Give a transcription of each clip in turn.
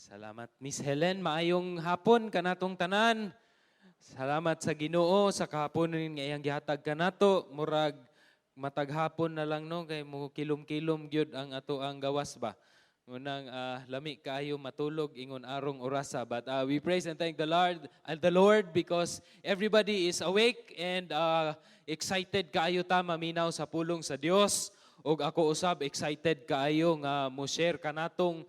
Salamat, Miss Helen. Maayong hapon kanatong tanan. Salamat sa Ginoo sa kahapon nga iyang gihatag kanato. Murag matag hapon na lang, no, kay mo kilom-kilom gyud ang ato ang gawas ba. Munang lami kaayo matulog ingon arong orasa, but we praise and thank the Lord because everybody is awake and excited kaayo ta maminaw sa pulong sa Dios, ug ako usab excited kaayo nga mo share kanatong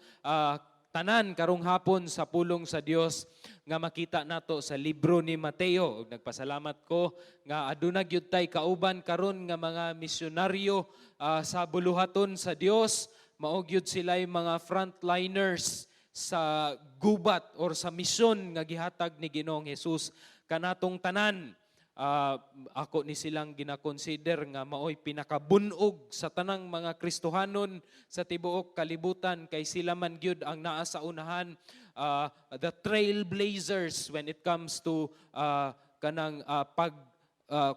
tanan karong hapon sa pulong sa Dios nga makita nato sa libro ni Mateo. Ug nagpasalamat ko nga aduna gyud tay kauban karon nga mga misyonaryo sa buluhaton sa Dios. Mao gyud sila'y mga frontliners sa gubat or sa misyon nga gihatag ni Ginoong Hesus kanatong tanan. Ako ni silang gina-consider nga maoy pinakabunog sa tanang mga Kristohanon sa tibuok kalibutan kay sila man gyud ang naa sa unahan, the trailblazers when it comes to kanang pag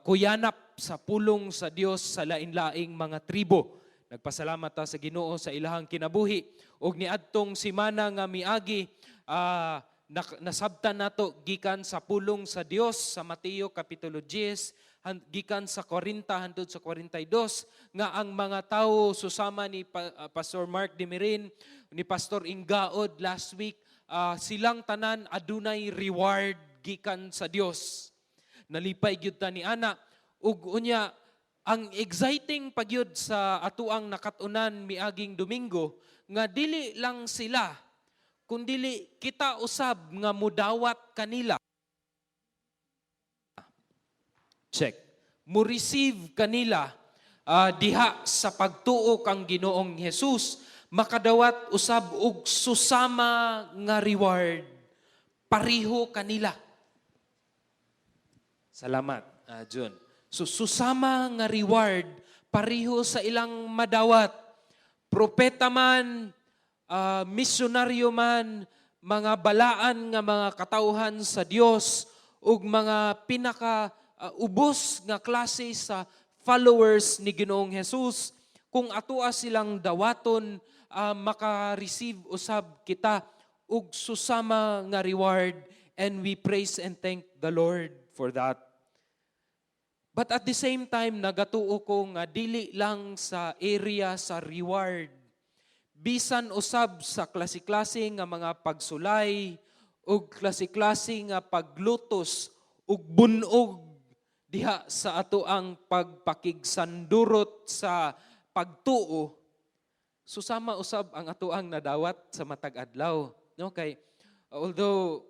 kuyanap sa pulong sa Dios sa lain-laing mga tribo. Nagpasalamat ta sa Ginoo sa ilahang kinabuhi. Ug niadtong simana nga miagi, nasabtan nato gikan sa pulong sa Dios sa Mateo kapitulo 10 gikan sa 40 hangtod sa 42 nga ang mga tawo, susama ni Pastor Mark Demirin, ni Pastor Ingaod last week, silang tanan adunay reward gikan sa Dios. Nalipay gyud ta ni ana. Ug unya ang exciting pagyud sa atuang nakat-unan miaging Domingo nga dili lang sila kundili kita usab nga mudawat kanila. Check. Mo receive kanila diha sa pagtuo kang Ginoong Hesus, makadawat usab og susama nga reward pareho kanila. Salamat, Jun. So susama nga reward pareho sa ilang madawat. Propeta man, misyonaryo man, mga balaan nga mga katawhan sa Dios ug mga pinaka ubos nga klase sa followers ni Ginoong Hesus, kung atoa silang dawaton, maka-receive usab kita og susama nga reward, and we praise and thank the Lord for that. But at the same time, nagatuo ko nga dili lang sa area sa reward. Bisan usab sa klase-klase nga mga pagsulay ug klase-klase nga paglutos ug bunog diha sa ato ang pagpakigsandurot sa pagtuo, susama usab ang ato ang nadawat sa matag adlaw, no? Kay although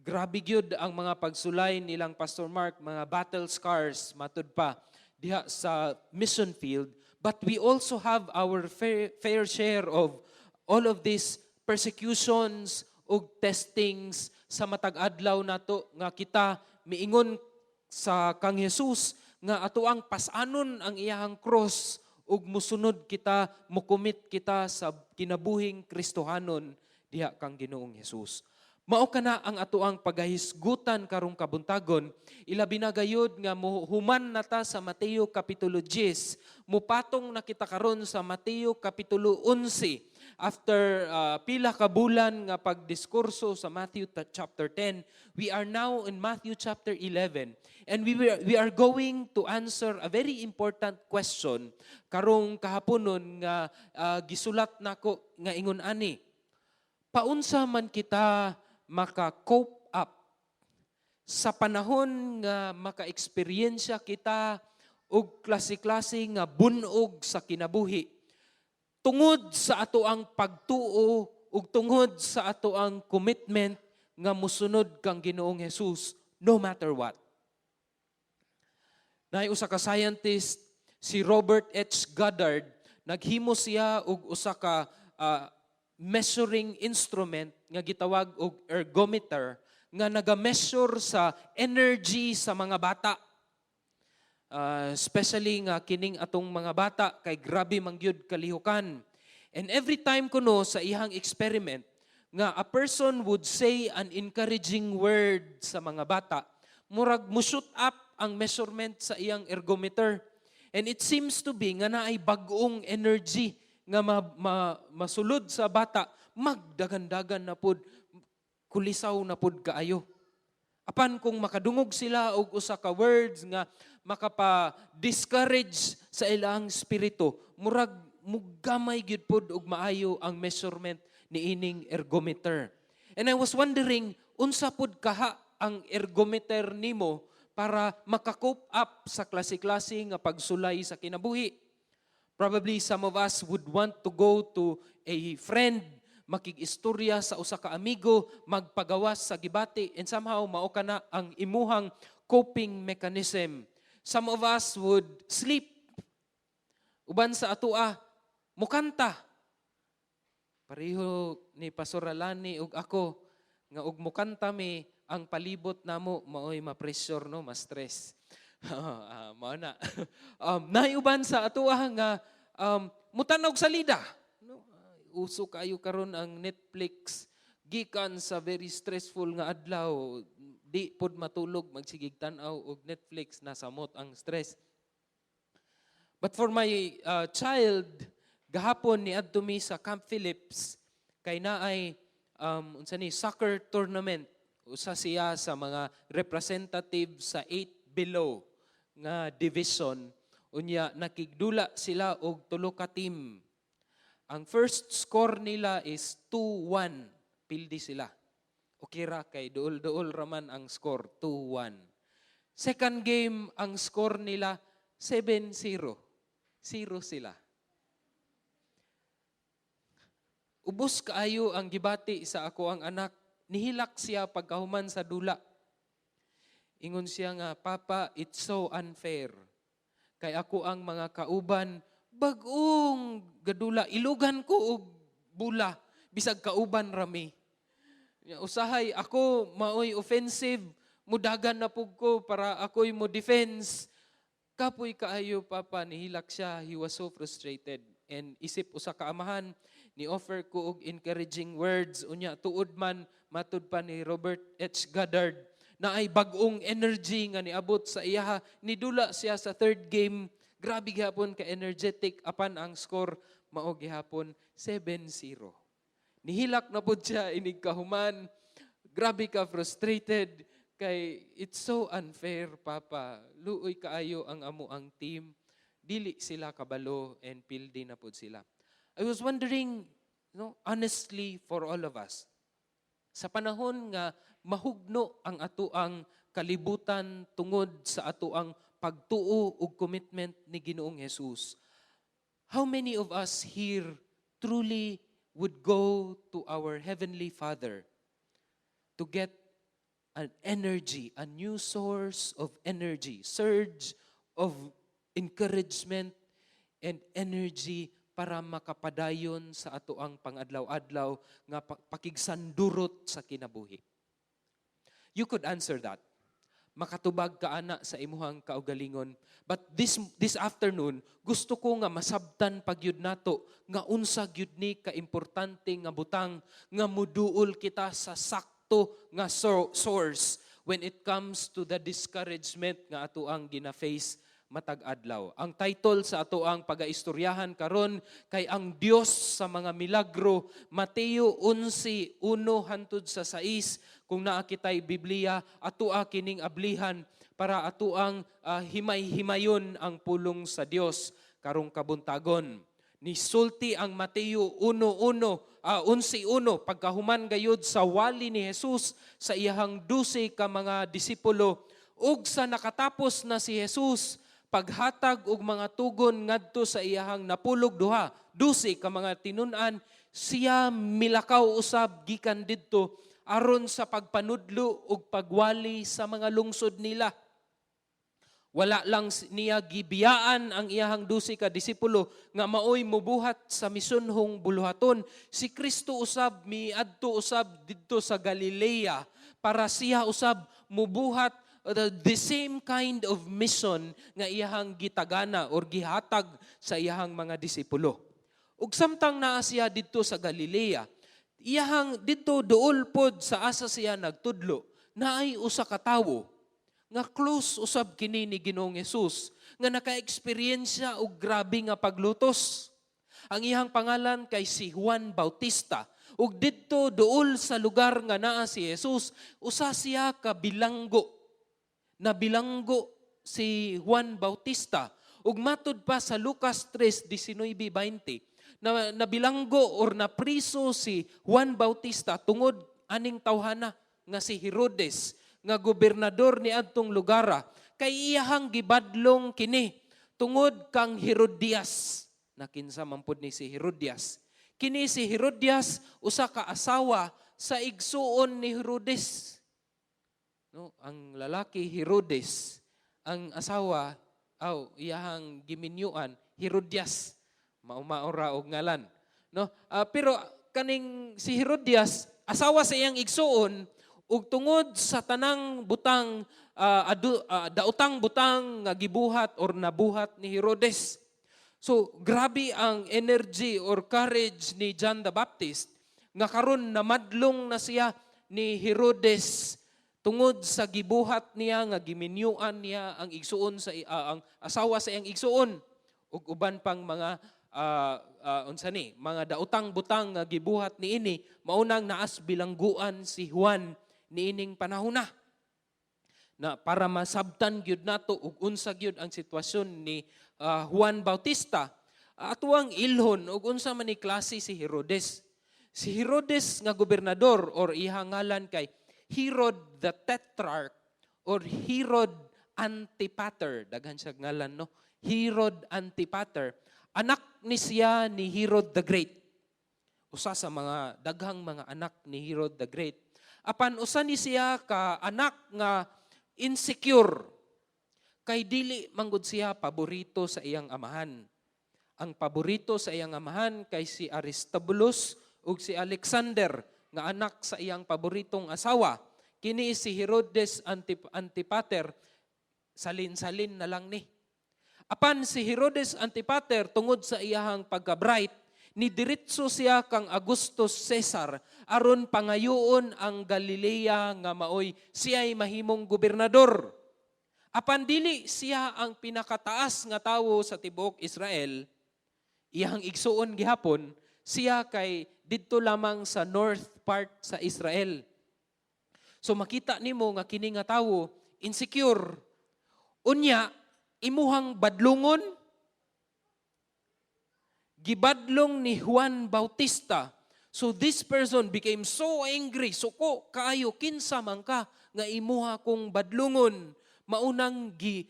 grabe gyud ang mga pagsulay nilang Pastor Mark, mga battle scars matud pa diha sa mission field, but we also have our fair share of all of these persecutions ug testings sa matag adlaw nato nga kita miingon sa kang Jesus nga ato ang pasanon ang iyahang cross ug musunod kita, mukomit kita sa kinabuhing Kristohanon diha kang Ginoong Hesus. Mao kana ang atoang pagahisgutan karong kabuntagon, ilabi na gayud nga muhuman na ta sa Mateo kapitulo 10, mupatong na kita karon sa Mateo kapitulo 11. After pila ka bulan nga pagdiskurso sa Matthew chapter 10, we are now in Matthew chapter 11 and we are going to answer a very important question karong kahaponon nga gisulat nako nga ingon ani: Paunsa man kita maka-cope up sa panahon nga maka-eksperyensya kita og klase-klase nga bunog sa kinabuhi tungod sa ato ang pagtuo ug tungod sa ato ang commitment nga musunod kang Ginoong Hesus no matter what? Naay usa ka scientist, si Robert H. Goddard, naghimo siya og usa ka measuring instrument nga gitawag og ergometer nga naga-measure sa energy sa mga bata. Especially nga kining atong mga bata kay grabe man gyud kalihukan. And every time kuno sa iyang experiment nga a person would say an encouraging word sa mga bata, murag mo-shoot up ang measurement sa iyang ergometer. And it seems to be nga naay bag-ong energy nga masulod sa bata. magdagandagan na pod, kulisaw na pod kaayo. Apan kung makadungog sila og usa ka words nga makapa-discourage sa ilang spirito, murag mugamay gyud pod og maayo ang measurement niining ergometer. And I was wondering, unsa pod kaha ang ergometer nimo para maka-cope up sa klase-klase nga pagsulay sa kinabuhi? Probably some of us would want to go to a friend, makig-istorya sa usa ka amigo, magpagawas sa gibati, and somehow mao kana ang imuhang coping mechanism. Some of us would sleep. Uban sa atoa, mukanta. Pareho ni Pastor Alani ug ako nga og mukanta mi, ang palibot namo maoy ma-pressure, no, ma-stress. Ah, mao na. Naay uban sa atoa nga mutanaw sa salida. No, uso kayo karon ang Netflix. Gikan sa very stressful nga adlaw, di pod matulog, magsigig tan-aw og Netflix, nasamot ang stress. But for my child, gahapon niadto mi sa Camp Phillips kay naay unsa ni, soccer tournament. Usa siya sa mga representative sa 8 below nga division. Unya nakigdula sila og tulo ka team. Ang first score nila is 2-1. Pildi sila. Okay ra kay duol-duol raman ang score, 2-1. Second game, ang score nila 7-0. Zero sila. Ubos kaayo ang gibati sa akoang anak. Nihilak siya pagkahuman sa dula. Ingon siya nga, "Papa, it's so unfair. Kay ako ang mga kauban, bag-ong gadula, ilugan ko og bula, bisag kauban rami. Usahay, ako maoy offensive, mudagan na pug ko para ako'y mo defense. Kapoy kaayo, Papa." Nihilak siya. He was so frustrated. And isip usa ka amahan, ni offer ko og encouraging words. Unya tuod man, matud pa ni Robert H. Goddard, na ay bag-ong energy nga niabot sa iyaha. Nidula siya sa third game. Grabe gihapon ka energetic, apan ang score mao gihapon 7-0. Nihilak na pud siya inig kahuman. Grabe ka frustrated kay "It's so unfair, Papa. Luoy kaayo ang amo ang team." Dili sila kabalo and pildi na pud sila. I was wondering, honestly, for all of us, sa panahon nga mahugno ang atoang kalibutan tungod sa atoang pagtuo ug commitment ni Ginoong Jesus, how many of us here truly would go to our Heavenly Father to get an energy, a new source of energy, surge of encouragement and energy para makapadayon sa atoang pangadlaw-adlaw nga pakigsandurot sa kinabuhi? You could answer that. Makatubag ka ana sa imuhang kaugalingon. But this afternoon, gusto ko nga masabtan pagyud nato nga unsa gyud ni kaimportante nga butang nga muduol kita sa sakto nga source when it comes to the discouragement nga atoang gina-face matag adlaw. Ang title sa atoang pagaistoryahan karon kay "Ang Dios sa mga Milagro", Mateo 11:1 hantod sa 6. Kung naa kitay Biblia, atoa kining ablihan para atoang himay-himayon ang pulong sa Dios karong kabuntagon. Nisulti ang Mateo 1:1, 11:1, pagkahuman gayud sa wali ni Jesus sa iyahang 12 ka mga disipulo ug sa nakatapos na si Jesus paghatag og mga tugon ngadto sa iyahang 12, 12 ka mga tinun-an, siya milakaw usab gikan didto aron sa pagpanudlo ug pagwali sa mga lungsod nila. Wala lang niya gibiyaan ang iyahang 12 ka disipulo nga maoy mubuhat sa misyonhong buluhaton. Si Kristo usab miadto usab didto sa Galilea para siya usab mubuhat the same kind of mission nga iyahang gitagana or gihatag sa iyahang mga disipulo. Ug samtang naa siya didto sa Galilea, iyahang didto duol pod sa asa siya nagtudlo, naay usa ka tawo nga close usab kini ni Ginoong Hesus nga naka-eksperyensya og grabe nga paglutos. Ang iyang pangalan kay si Juan Bautista. Ug didto duol sa lugar nga naa si Jesus, usa siya ka bilanggo. Nabilanggo si Juan Bautista. Ug matud pa sa Lucas 3:19-20, na nabilanggo or napriso si Juan Bautista tungod aning tawhana nga si Herodes nga gobernador ni adtong lugara, kay iyahang gibadlong kini tungod kang Herodias. Na kinsa man pud ni si Herodias? Kini si Herodias, usa ka asawa sa igsuon ni Herodes. No, ang lalaki Herodes, ang asawa aw iyahang giminyuan Herodias. Mao-mao ra og ngalan. No? Pero kaning si Herodias, asawa sa iyang igsuon, ug tungod sa tanang butang daotang butang nga gibuhat or nabuhat ni Herodes. So grabe ang energy or courage ni John the Baptist nga karon namadlong na siya ni Herodes tungod sa gibuhat niya nga giminyuan niya ang igsuon sa ang asawa sa iyang igsuon ug uban pang mga unsa ni mga daotang butang nga gibuhat niini. Maunang naas bilangguan si Juan niining panahona. Na para masabtan gyud nato ug unsa gyud ang sitwasyon ni Juan Bautista, atuang ilhon ug unsa man ni klase si Herodes. Si Herodes nga gobernador or iyang ngalan kay Herod the Tetrarch or Herod Antipater, daghan siya ngalan, no? Herod Antipater, anak ni siya ni Herod the Great, usa sa mga daghang mga anak ni Herod the Great. Apan usa ni siya ka anak nga insecure kay dili manggod siya paborito sa iyang amahan. Ang paborito sa iyang amahan kay si Aristobulus ug si Alexander nga anak sa iyang paboritong asawa. Kini si Herodes Antipater, salin-salin na lang ni. Apan si Herodes Antipater, tungod sa iyahang pagka-bright, ni diretso siya kang Augustus Caesar aron pangayoon ang Galilea nga maoy siya'y mahimong gobernador. Apan dili siya ang pinakataas nga tawo sa tibuok Israel, iyang igsuon gihapon, siya kay didto lamang sa north part sa Israel. So makita nimo nga kini nga tawo insecure. Unya imuhang badlungon, gibadlong ni Juan Bautista. So this person became so angry, suko kaayo, "Kinsa man ka nga imuha kong badlungon?" Maunang gi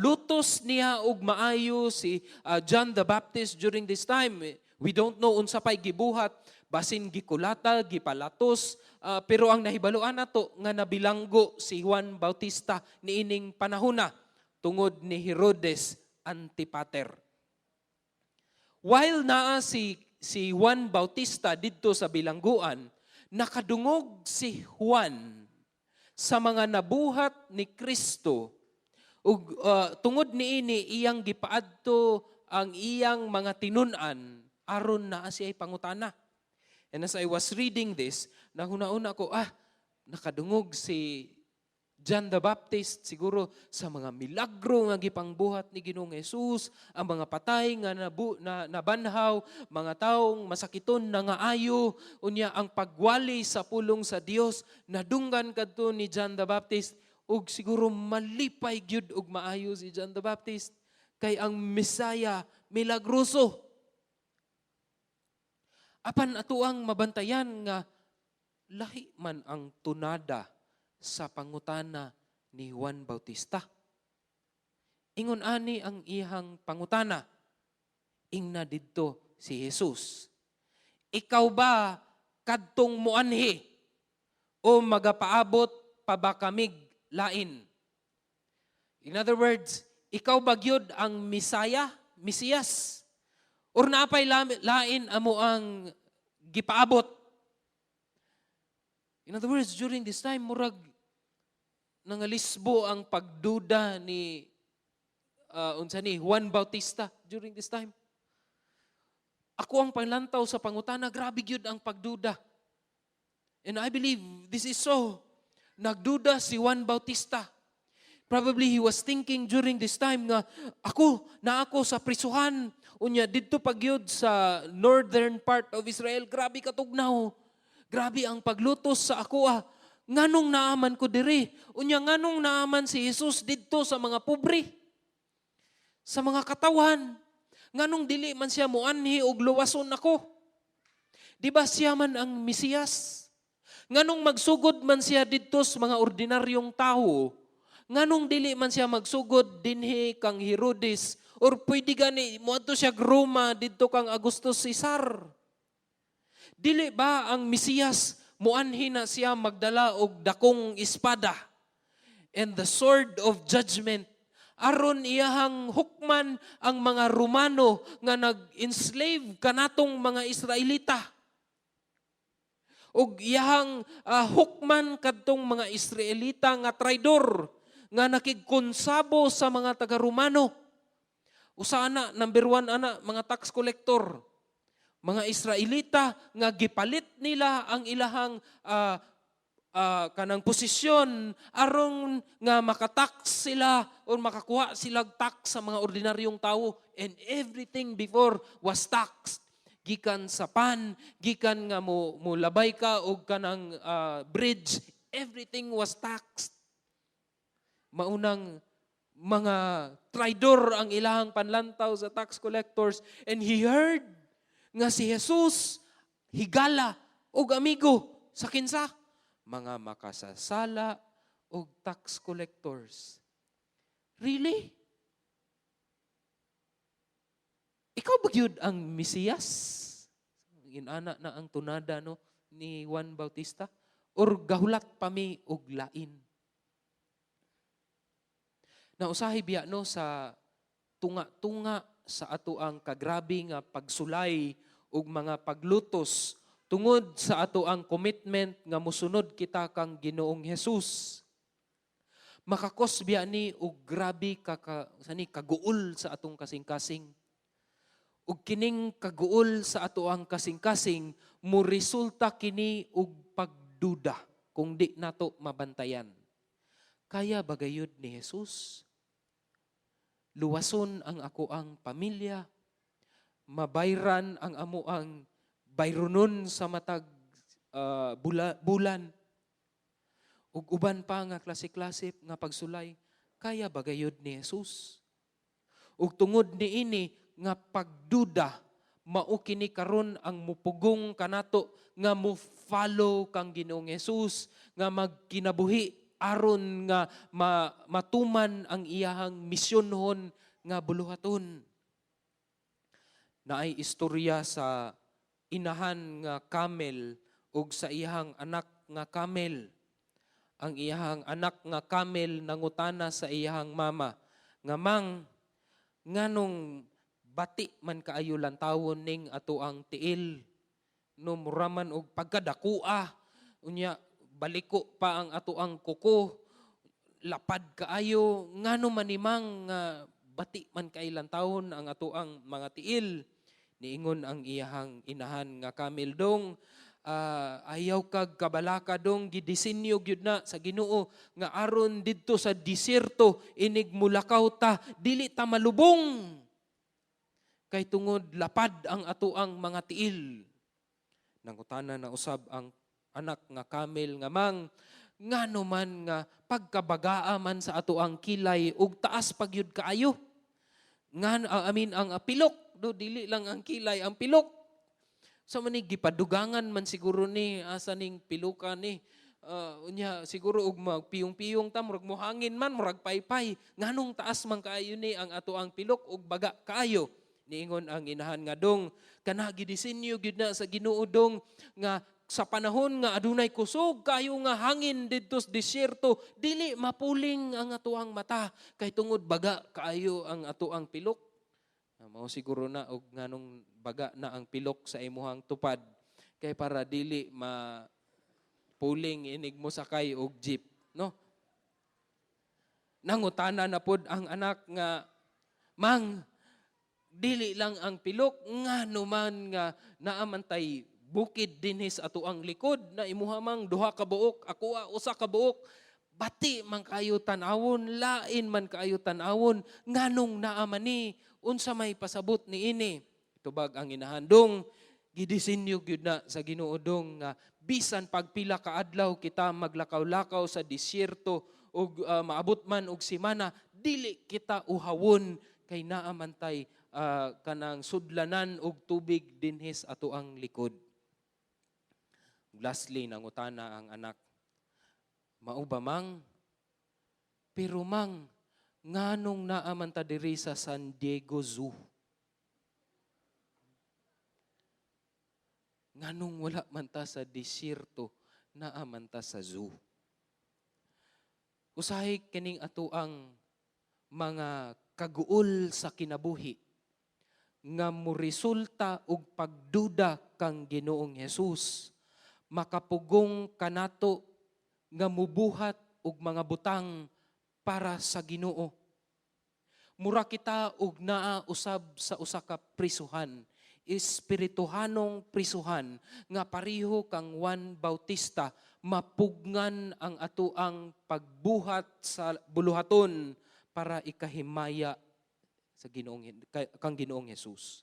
lutos niya og maayo si John the Baptist during this time. We don't know unsa pay gibuhat, basin gikulata, gipalatos, pero ang nahibaluan nato nga nabilanggo si Juan Bautista niining panahona tungod ni Herodes Antipater. While naa si Juan Bautista didto sa bilangguan, nakadungog si Juan sa mga nabuhat ni Kristo ug tungod niini iyang gipaadto ang iyang mga tinun-an aron naa siya pangutana. And as I was reading this, nahuna-huna ko, ah, nakadungog si John the Baptist siguro sa mga milagro nga gipangbuhat ni Ginoong Jesus, ang mga patay nga nabanhaw, mga taong masakiton na nga ayo, unya ang pagwali sa pulong sa Dios, nadunggan kadto ni John the Baptist ug siguro malipay gyud og maayo si John the Baptist kay ang Mesaya milagroso. Apan atuang mabantayan nga lahi man ang tunada sa pangutana ni Juan Bautista. Ingon ani ang iyang pangutana. Ingna didto si Jesus, "Ikaw ba kadtong muanhi o magapaabot pa ba kamig lain?" In other words, ikaw ba gyud ang Misaya, Mesiyas? Or naapay lain amo ang gipaabot? In other words, during this time, murag nangalisbo ang pagduda ni unsa ni Juan Bautista during this time. Ako ang panglantaw sa pangutana, grabe gyud ang pagduda. And I believe this is so. Nagduda si Juan Bautista. Probably he was thinking during this time nga ako na ako sa prisuhan, unya didto pagyud sa northern part of Israel, grabe katugnaw. Grabe ang paglutos sa ako ah. Nganong naaman ko diri? Unya nganong naaman si Jesus didto sa mga pobre? Sa mga katawan? Nganong dili man siya muanhi og luwason ako? Di ba siya man ang Mesiyas? Nganong magsugod man siya didto sa mga ordinaryong tao? Nganong dili man siya magsugod dinhi kang Herodes or pwede gani moadto siya Roma, didto kang Augustus Caesar? Dili ba ang Mesiyas muanhi na siya magdala og dakong espada and the sword of judgment aron iyahang hukman ang mga Romano nga nag-enslave kanatong mga Israelita? Ug iyahang hukman kadtong mga Israelita nga traidor nga nakigkonsabo sa mga taga-Romano. Usa ana, number 1 ana, mga tax collector. Mga Israelita nga gipalit nila ang ilahang kanang posisyon aron nga makatax sila or makakuha sila tax sa mga ordinaryong tao, and everything before was taxed, gikan sa pan, gikan nga mo labay ka og kanang bridge, everything was taxed. Maunang mga traidor ang ilahang panlantaw sa tax collectors, and he heard nga si Jesus higala og amigo sa kinsa? Mga makasasala og tax collectors. Really? Ikaw ba gyud ang Mesiyas? Inana na ang tunada, no, ni Juan Bautista, or gahulat pa mi og lain? Na usahay biya, no, sa tunga-tunga sa ato ang kagrabe nga pagsulay ug mga paglutos tungod sa ato ang commitment nga musunod kita kang Ginoong Hesus. Makakos biya ni og grabe ka sani kaguol sa atong kasing-kasing. Ug kining kaguol sa ato ang kasing-kasing, mo resulta kini og pagduda kung di nato mabantayan. Kaya ba gayud ni Jesus luwason ang ako ang pamilya, mabayran ang amo ang bayronon sa matag bulan, ug uban pa nga klase-klase nga pagsulay? Kaya ba gayud ni Jesus? Ug tungod niini nga pagduda, mao kini karon ang mupugong kanato nga mo follow kang Ginoong Jesus, nga magkinabuhi aron nga matuman ang iyahang misyonhon nga buluhaton. Naay istorya sa inahan nga camel ug sa iyahang anak nga camel. Ang iyahang anak nga camel nangutana sa iyahang mama nga, "Mang, nganong bati man kaayo lantawon ning ato ang tiil, no? Mura man og pagkadakua, unya baliko pa ang ato ang kuko, lapad kaayo. Ngano man ni, Mang, nga bati man kay lantawon ang ato ang mga tiil?" Niingon ang iyahang inahan nga camel, "Dong, ayaw kag kabalaka, dong. Gidisenyo gyud na sa Ginoo nga aron didto sa disyerto, inig mulakaw ta, dili ta malubong kay tungod lapad ang ato ang mga tiil." Nangutana na usab ang anak nga camel nga, "Mang, ngano man nga pagkabagaa man sa ato ang kilay ug taas pagyud kaayo?" Ngan I mean, ang pilok do, dili lang ang kilay, ang pilok. Sa man ni gipadugangan man siguro ni, asa ning pilukan ni? Unya siguro og magpiyong-piyong ta, murag mohangin man, murag paypay. Nganong taas man kaayo ni ang ato ang pilok ug baga kaayo?" Niingon ang inahan nga, "Dong, kana gidisenyo gyud na sa Ginoo, dong, nga sa panahon nga adunay kusog kayo nga hangin didto sa disyerto, dili mapuling ang atoang mata kay tungod baga kaayo ang atoang pilok." Mao siguro na og nganong baga na ang pilok sa imuhang tupad, kay para dili ma puling inig mo sakay og jeep, no? Nangutana na pod ang anak nga, "Mang, dili lang ang pilok, ngano man nga naa man tay bukid dinhi sa atoang likod na imuha mang duha ka buok, ako usa ka buok?" Bati man kayo tan-awon, lain man kaayo tan-awon, nganong naa man ni, unsa may pasabot ni ini? Tubag ang inahan dong, gidisenyo gyud na sa Ginoo dong nga bisan pagpila ka adlaw kita maglakaw-lakaw sa disyerto ug maabot man og simana, dili kita uhawon kay naa man tay kanang sudlanan og tubig dinhi sa atoang likod. Lastly, nangutana ang anak, "Mao ba, Mang? Pero Mang, nganong naa man ta diri sa San Diego Zoo? Nganong wala man ta sa disyerto, naa man ta sa zoo?" Usahay kining atoang mga kaguol sa kinabuhi nga moresulta og pagduda kang Ginoong Hesus, makapugong kanato nga mubuhat og mga butang para sa Ginoo. Mura kita og naa usab sa usa ka prisuhan, espirituhanong prisuhan nga pareho kang Juan Bautista, mapugngan ang atoang pagbuhat sa buluhaton para ikahimaya sa Ginoong kang Ginoong Hesus.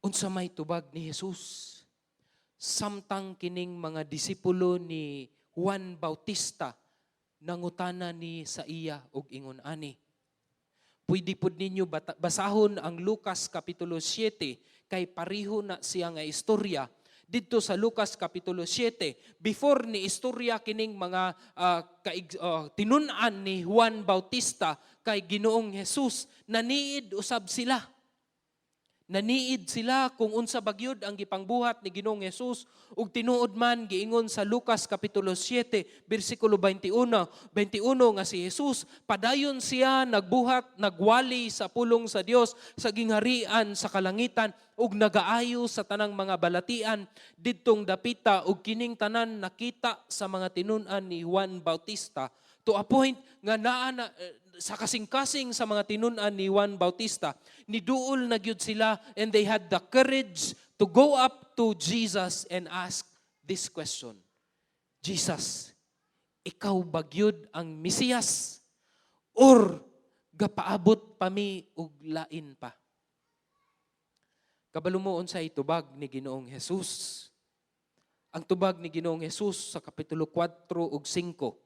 Unsa may tubag ni Jesus? Samtang kining mga disipulo ni Juan Bautista nangutana ni sa iya og ingon ani. Pwede pud ninyo basahon ang Lucas Kapitulo 7 kay pareho na siya nga istorya. Didto sa Lucas Kapitulo 7, before ni istorya kining mga tinun-an ni Juan Bautista kay Ginoong Jesus, naniid usab sila. Naniid sila kung unsa bagyod ang gipangbuhat ni Ginoong Hesus ug tinuod man giingon sa Lucas Kapitulo 7 bersikulo 21 21 nga si Jesus padayon siya nagbuhat, nagwali sa pulong sa Dios sa gingharian sa kalangitan ug nagaayo sa tanang mga balatian didtong dapita, ug kining tanan nakita sa mga tinun-an ni Juan Bautista to a point nga naa na sa kasing-kasing sa mga tinun-an ni Juan Bautista, niduol na gyud sila and they had the courage to go up to Jesus and ask this question: "Jesus, ikaw ba gyud ang Mesiyas or gapaabot pa mi og lain pa?" Kabalo mo unsay tubag ni Ginoong Jesus? Ang tubag ni Ginoong Jesus sa Kapitulo 4 ug 5: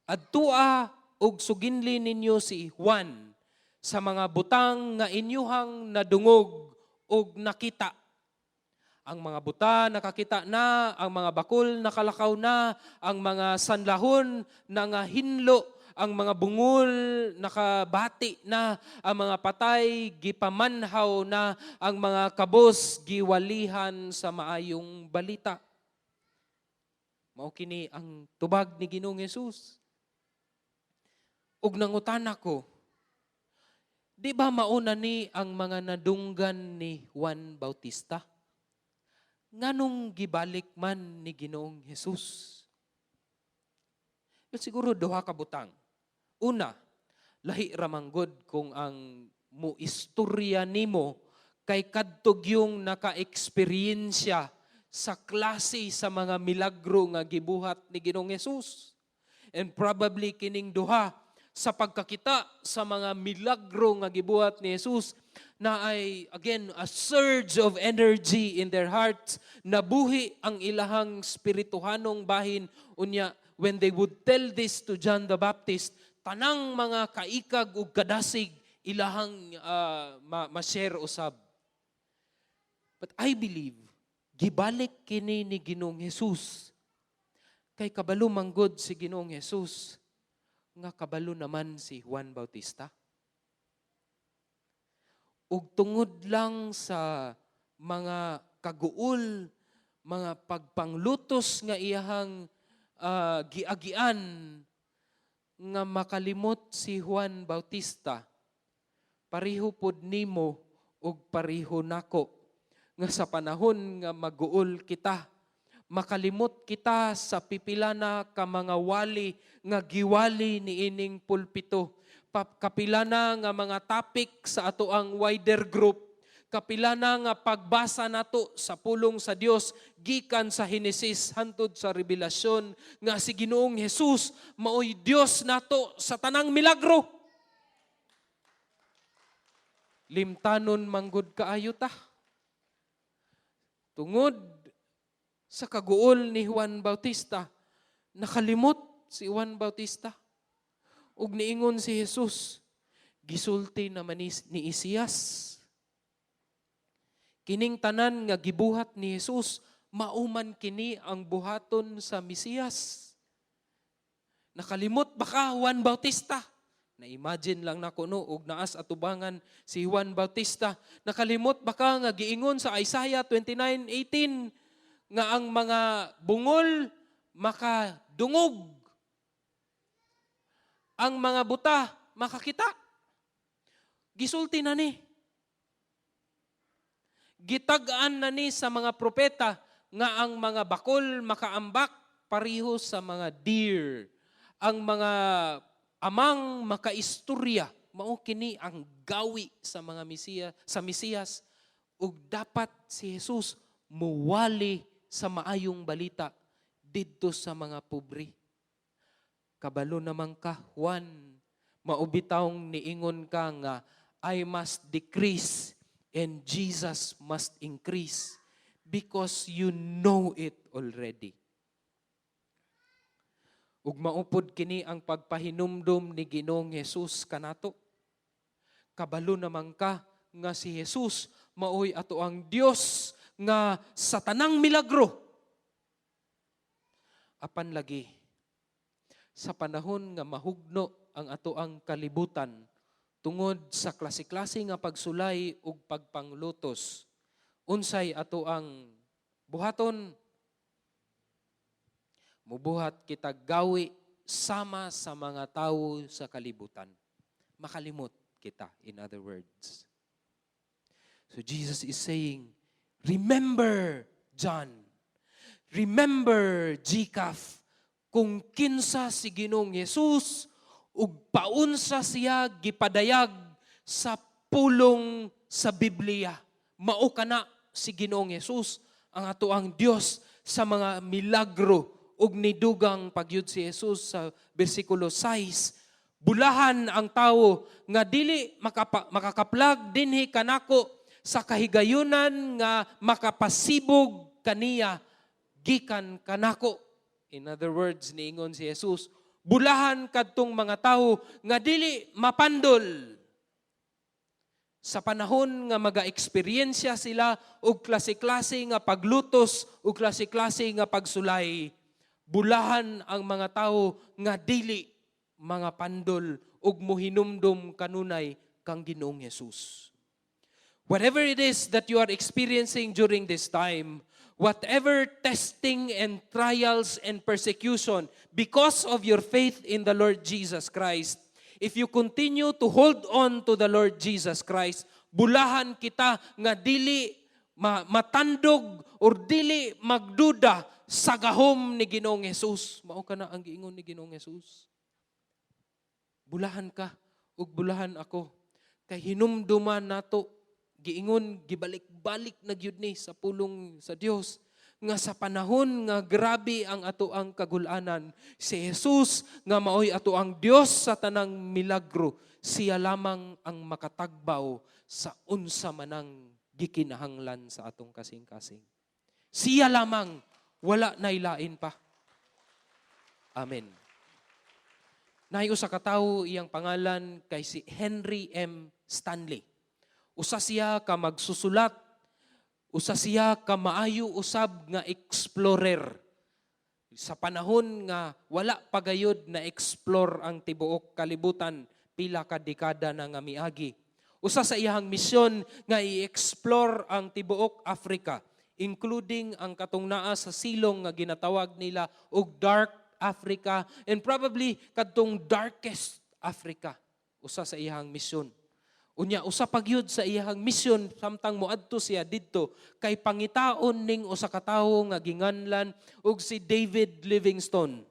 "Adtua ug suginli ninyo si Juan sa mga butang nga inyuhang nadungog ug nakita. Ang mga buta nakakita na, ang mga bakul nakalakaw na, ang mga sanlahon nangahinlo, ang mga bungol nakabati na, ang mga patay gipamanhaw na, ang mga kabos giwalihan sa maayong balita." Mao kini ang tubag ni Ginoong Hesus. Ug nangutana ko, di ba mauna ni ang mga nadunggan ni Juan Bautista? Nganong gibalik man ni Ginoong Hesus? Well, siguro duha ka butang. Una, lahi ra man gud kung ang mo istorya nimo kay kadto gyung naka-eksperyensya sa klase sa mga milagro nga gibuhat ni Ginoong Hesus. And probably kining duha, sa pagkakita sa mga milagro nga gibuhat ni Jesus, na ay again a surge of energy in their hearts, nabuhi ang ilahang spirituhanong bahin. Unya when they would tell this to John the Baptist, tanang mga kaikag ug kadasig ilahang ma-share usab. But I believe gibalik kini ni Ginoong Hesus kay kabalo manggod si Ginoong Hesus nga kabalo naman si Juan Bautista. Ug tungod lang sa mga kaguol, mga pagpanglutos nga iyahang giagian nga makalimot si Juan Bautista, pareho pod nimo ug pareho nako nga sa panahon nga maguol kita, makalimot kita sa pipila na ka mga wali nga giwali ni ining pulpito. Kapila na nga mga topic sa atoang wider group. Kapila na nga pagbasa nato sa pulong sa Dios gikan sa Henesis hantod sa Rebelasyon nga si Ginoong Jesus maoy Dios nato sa tanang milagro. Limtanon manggod kaayo ta. Tungod sa kaguol ni Juan Bautista, nakalimot si Juan Bautista. Ug niingon si Jesus, "Gisulti naman ni Isaias." Kining tanan nga gibuhat ni Jesus, mauman kini ang buhaton sa Mesiyas. Nakalimot ba ka, Juan Bautista? Na-imagine lang nako, no, og naas atubangan si Juan Bautista. Nakalimot ba ka nga giingon sa Isaiah 29:18 nga ang mga bungol makadungog, ang mga buta makakita? Gisulti na ni. Gitag-an na ni sa mga propeta nga ang mga bakol makaambak pareho sa mga deer. Ang mga amang makaistorya. Mao kini ang gawi sa mga Mesiya, sa Mesiyas, ug dapat si Jesus muwali sa maayong balita didto sa mga pobre. Kabalo naman ka, Juan, mao bitawng niingon ka nga "I must decrease and Jesus must increase" because you know it already. Ug maupod kini ang pagpahinumdum ni Ginoong Jesus kanato. Kabalo naman ka nga si Jesus maoy ato ang Dios nga sa tanang milagro. Apan lagi sa panahon nga mahugno ang ato ang kalibutan tungod sa klase-klase nga pagsulay ug pagpanglutos, unsay ato ang buhaton? Mubuhat kita gawi sama sa mga tawo sa kalibutan. Makalimot kita, in other words. So Jesus is saying, "Remember, John. Remember, GCAF, kung kinsa si Ginoong Jesus ug paunsa siya gipadayag sa pulong sa Biblia. Mao kana si Ginoong Jesus ang ato ang Dios sa mga milagro." Ug nidugang pagyud si Jesus sa bersikulo 6, "Bulahan ang tawo nga dili makakaplag dinhi kanako sa kahigayunan nga makapasibog kaniya gikan kanako." In other words, niingon si Jesus, bulahan kadtong mga tawo nga dili mapandol sa panahon nga maga-eksperyensya sila og klase-klase nga paglutos o klase-klase nga pagsulay. Bulahan ang mga tawo nga dili mga pandol ug muhinumdum kanunay kang Ginoong Jesus. Whatever it is that you are experiencing during this time, whatever testing and trials and persecution because of your faith in the Lord Jesus Christ, if you continue to hold on to the Lord Jesus Christ, bulahan kita nga dili matandog or dili magduda sa gahom ni Ginoong Jesus. Mao kana ang giingon ni Ginoong Jesus. Bulahan ka ug bulahan ako kay hinumduman nato, giingon, gibalik-balik na gyud ni sa pulong sa Dios nga sa panahon nga grabe ang ato ang kagulanan, si Jesus nga maoy ato ang Dios sa tanang milagro, siya lamang ang makatagbaw sa unsa manang gikinahanglan sa atong kasing-kasing. Siya lamang, wala na ilain pa. Amen. Naay usa ka tawo, iyang pangalan kay si Henry M. Stanley. Usa siya ka magsusulat, usa siya ka maayo usab nga explorer. Sa panahon nga wala pa gayud na explore ang tibuok kalibutan, pila ka dekada na nga miagi. Usa sa iyang misyon nga i-explore ang tibuok Africa, including ang katong naa sa silong nga ginatawag nila og Dark Africa and probably kadtong darkest Africa. Usa sa iyang misyon. Unya, usa pa gyud sa iyang misyon samtang moadto siya didto kay pangitaon ning usa ka tawo nga ginganlan og si David Livingstone.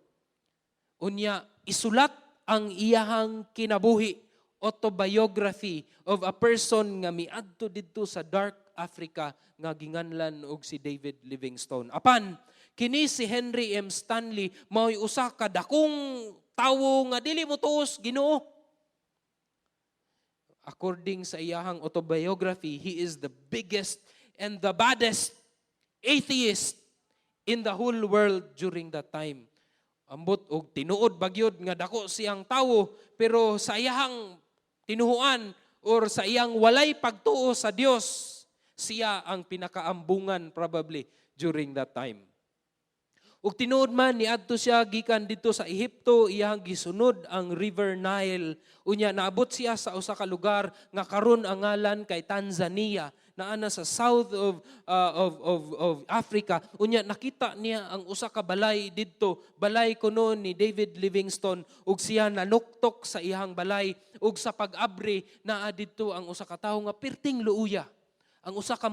Unya, isulat ang iyahang kinabuhi autobiography of a person nga miadto didto sa dark Africa nga ginganlan og si David Livingstone. Apan kini si Henry M. Stanley mao'y usa ka dakong tawo nga dili motuo sa Ginoo. According sa iyahang autobiography, he is the biggest and the baddest atheist in the whole world during that time. Ambot og tinuod ba gyud nga dako siyang tawo, pero sa iyahang tinuhuan or sa iyang walay pagtuo sa Dios, siya ang pinakaambungan probably during that time. Ug tinuod man, niadto siya gikan didto sa Ehipto, iyang gisunod ang River Nile. Unya naabot siya sa usa ka lugar nga karon ang ngalan kay Tanzania, naa na sa south of Africa. Unya nakita niya ang usa ka balay didto, balay kuno ni David Livingstone, ug siya nanuktok sa iyang balay, ug sa pag-abri, naa didto ang usa ka tawo nga pirting luuya. Ang usa ka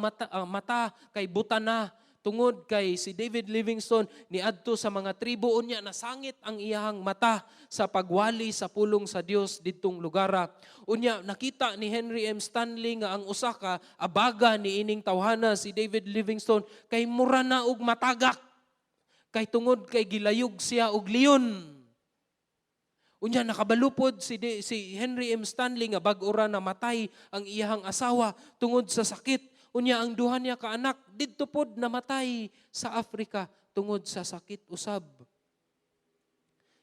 mata kay buta na tungod kay si David Livingstone niadto sa mga tribo, unya nasangit ang iyahang mata sa pagwali sa pulong sa Dios didtong lugara. Unya nakita ni Henry M. Stanley nga ang usa ka abaga ni ining tawhana, si David Livingstone, kay mura na og matagak kay tungod kay gilayog siya og leon. Unya nakabalo pod si Henry M. Stanley nga bag-o ra namatay ang iyahang asawa tungod sa sakit. Unya ang duha niya ka anak didto pod namatay sa Africa tungod sa sakit usab.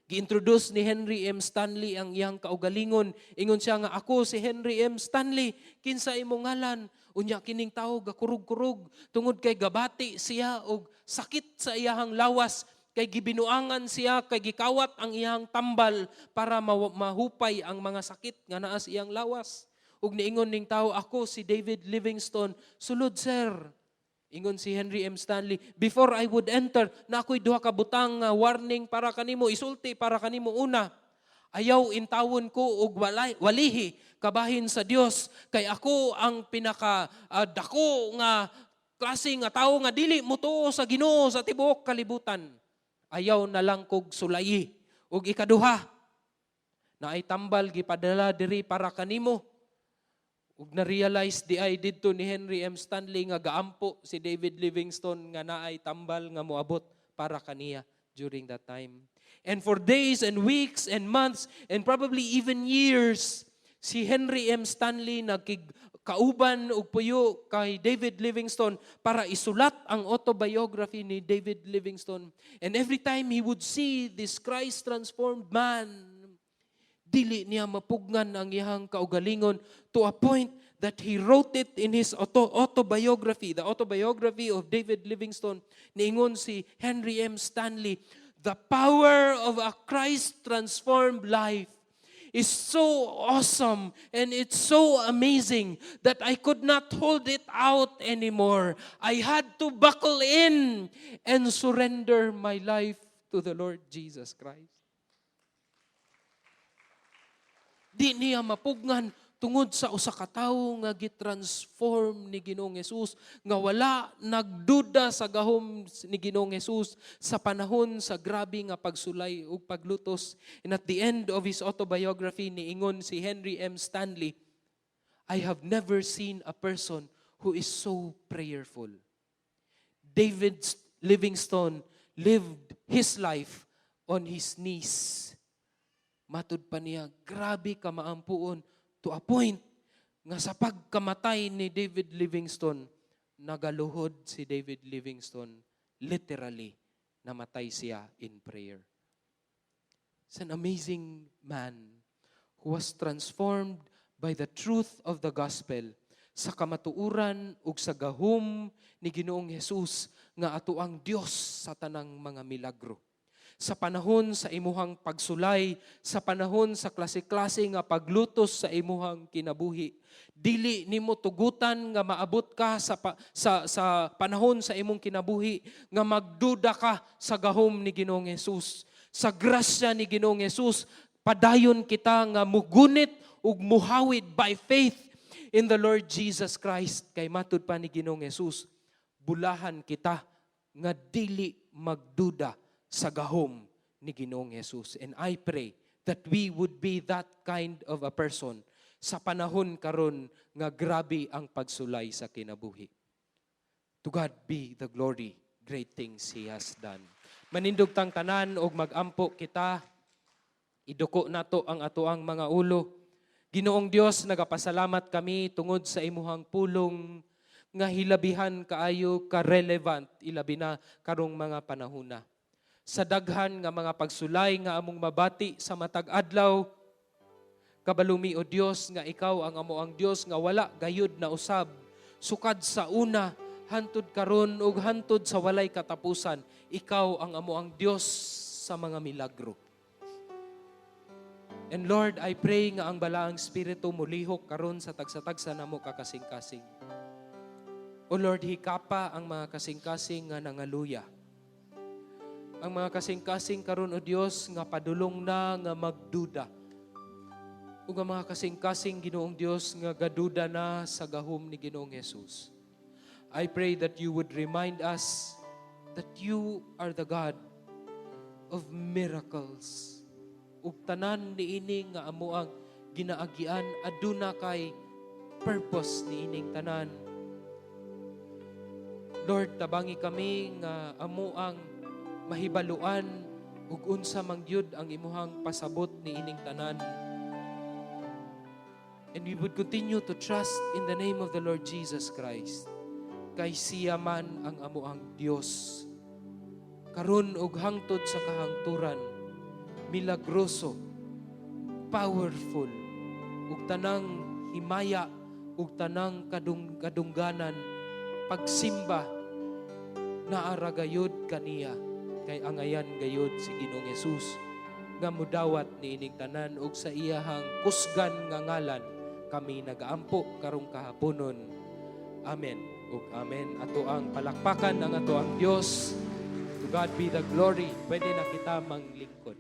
Gi-introduce ni Henry M. Stanley ang iyang kaugalingon. Ingon siya nga, "Ako si Henry M. Stanley, kinsa imong ngalan?" Unya kining tawo gakurog-kurog tungod kay gabati siya og sakit sa iyahang lawas kay gibinuangan siya, kay gikawat ang iyang tambal para mahupay ang mga sakit nga naa sa iyang lawas. Ug niingon ning tawo, "Ako si David Livingstone." "Sulod, sir." Ingon si Henry M. Stanley, "Before I would enter, naa ko'y duha ka butang nga warning para kanimo, isulti para kanimo. Una, ayaw intawon ko og walihi kabahin sa Dios kay ako ang pinaka dako nga klase nga tawo nga dili motuo sa Ginoo sa tibuok kalibutan. Ayaw na lang kog sulayi. Ug ikaduha, naay tambal gipadala diri para kanimo." Ug na-realize di ay didto ni Henry M. Stanley nga gaampo si David Livingstone nga naay tambal nga moabot para kaniya during that time. And for days and weeks and months and probably even years, si Henry M. Stanley nagkig kauban og puyo kay David Livingstone para isulat ang autobiography ni David Livingstone. And every time he would see this Christ-transformed man, dili niya mapugnan ang iyang kaugalingon to a point that he wrote it in his autobiography, the autobiography of David Livingstone. Niingon si Henry M. Stanley, "The power of a Christ-transformed life is so awesome and it's so amazing that I could not hold it out anymore. I had to buckle in and surrender my life to the Lord Jesus Christ." Di niya mapugnan tungod sa usa ka tawo nga gitransform ni Ginoong Hesus, nga wala nagduda sa gahom ni Ginoong Hesus sa panahon sa grabe nga pagsulay ug paglutos. And at the end of his autobiography, niingon si Henry M. Stanley, "I have never seen a person who is so prayerful. David Livingstone lived his life on his knees." Matud pa niya, grabe ka maampuon, to a point nga sa pagkamatay ni David Livingstone, nagaluhod si David Livingstone, literally, namatay siya in prayer. It's an amazing man who was transformed by the truth of the gospel, sa kamatuoran ug sa gahom ni Ginoong Hesus nga ato ang Dios sa tanang mga milagro. Sa panahon sa imuhang pagsulay, sa panahon sa klase-klase nga paglutos sa imuhang kinabuhi, dili nimo tugutan nga maabot ka sa panahon sa imong kinabuhi nga magduda ka sa gahom ni Ginoong Hesus. Sa grasya ni Ginoong Hesus, padayon kita nga mugunit ug muhawid by faith in the Lord Jesus Christ, kay matud pa ni Ginoong Hesus, bulahan kita nga dili magduda sa gahom ni Ginoong Hesus. And I pray that we would be that kind of a person. sa panahon karon nga grabe ang pagsulay sa kinabuhi. To God be the glory, great things He has done. Manindog tang tanan og magampo kita. Iduko nato ang atoang mga ulo. Ginoong Dios, nagapasalamat kami tungod sa imuhang pulong nga hilabihan kaayo ka-relevant, ilabi na karong mga panahona. Sa daghan nga mga pagsulay nga among mabati sa matag adlaw, kabalo mi, o Dios, nga ikaw ang amoang Dios nga wala gayud na usab sukad sa una hantud karon ug hantud sa walay katapusan. Ikaw ang amoang Dios sa mga milagro. And Lord, I pray nga ang Balaang Espiritu mulihok karon sa tagsa-tagsa namo ka kasing-kasing. O Lord, hikapa ang mga kasing-kasing nga nangaluya. Ang mga kasing-kasing karon, O Dios, nga padulong na nga magduda. Ug ang mga kasing-kasing, Ginoong Dios, nga gaduda na sa gahom ni Ginoong Jesus. I pray that you would remind us that you are the God of miracles. Ug tanan niini nga amo ang ginaagian, aduna kay purpose niining tanan. Lord, tabangi kami nga amo ang mahibaluan ug unsa man gyud ang imuhang pasabot niining tanan. And we would continue to trust in the name of the Lord Jesus Christ. Kay siya man ang amoang Dios. Karon ug hangtod sa kahangturan, milagroso, powerful, ug tanang himaya, ug tanang kadungganan, pagsimba, naa ra gayud kaniya, kay angayan gayud si Ginoong Hesus nga mudawat niining tanan. Ug sa iyahang kusgan nga ngalan kami nagaampo karong kahaponon. Amen ug amen. Ato ang palakpakan ang ato ang Dios. To God be the glory. Pwede na kita manglingkod.